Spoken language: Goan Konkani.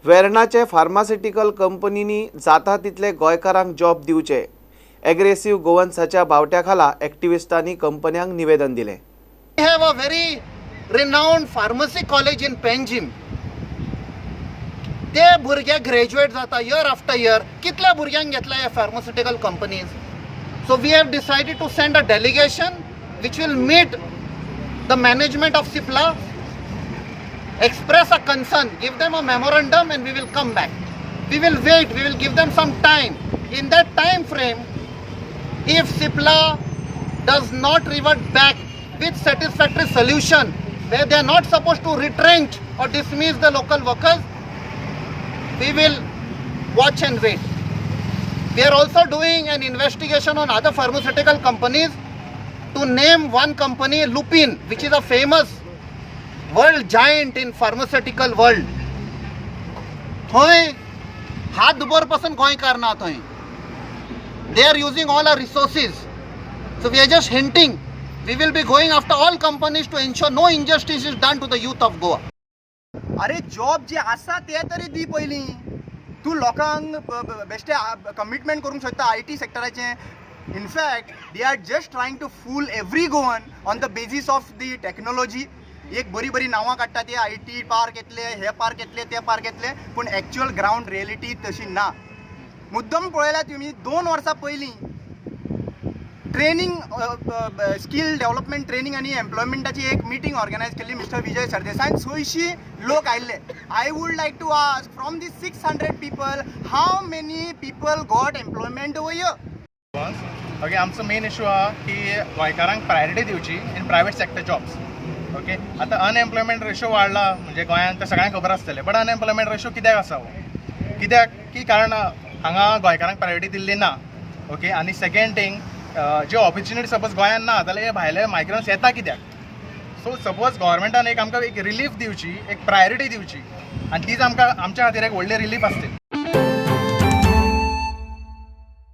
वेर्णाचे फार्मास्युटिकल कंपनींनी जाता तितले गोंयकारांक जॉब दिवचे. एग्रेसिव्ह गोवन्साच्या बावट्या खाला एक्टिविस्टांनी कंपन्यांक निवेदन दिलें. We have a very renowned pharmacy college in Panjim. ते भुरगे ग्रॅज्युएट जाता इयर आफ्टर इयर. कितल्या भुरग्यांक घेतल्या ह्या pharmaceutical companies? So we have decided to send a delegation which will meet the management of Cipla, express a concern, give them a memorandum, and we will come back. We will wait, we will give them some time. In that time frame, if Cipla does not revert back with satisfactory solution where they are not supposed to retrench or dismiss the local workers, we will watch and wait. We are also doing an investigation on other pharmaceutical companies. To name one company, Lupin, which is a famous world giant in pharmaceutical world. थंय हातभर पासून गोंयकार ना थंय. They are using all our resources. So we are just hinting, we will be going after all companies to ensure no injustice is done to the youth of Goa. अरे, जॉब जे आसा ते तरी दी पयलीं. तूं लोकांक बेश्टे कमिटमेंट करूंक सोदता I T सेक्टराचें. In fact, they are just trying to fool every Goan on the basis of the technology. एक बरी बरी नांवां काडटा ते, I T park येतले, हे पार्क येतले, ते पार्क येतले, पूण एक्च्युअल ग्रावंड रियलिटी तशी ना. मुद्दम पळयल्यार तुमी, 2 वर्सां पयलीं ट्रेनींग, स्कील डेव्हलपमेंट ट्रेनींग आनी एम्प्लॉयमेंटाची एक मिटींग ऑर्गनायज केल्ली मिस्टर विजय सरदेसायन. 600 लोक आयिल्ले. I would like to ask, from the 600 people, how many people got employment over here? Okay, आमचो मेन इशू आहा की गोंयकारांक प्रायोरिटी दिवची in private sector jobs, okay? आतां अनएम्प्लॉयमेंट रेशो वाडला म्हणजे गोंयांत तें सगळ्यांक खबर आसतलें, बट अनएम्प्लॉयमेंट रेशो कित्याक आसा हो? कित्याक की कारण हांगा गोंयकारांक प्रायोरिटी दिल्ली ना, ओके? आनी सेकेंड थींग, जे ऑपॉर्च्युनिटी सपोज गोंयांत ना जाल्यार हे भायले मायग्रंट्स येता कित्याक? सो सपोज गव्हर्मेंटान एक आमकां एक रिलीफ दिवची, एक प्रायोरिटी दिवची आनी तीच आमकां आमच्या खातीर एक व्हडली रिलीफ आसतली.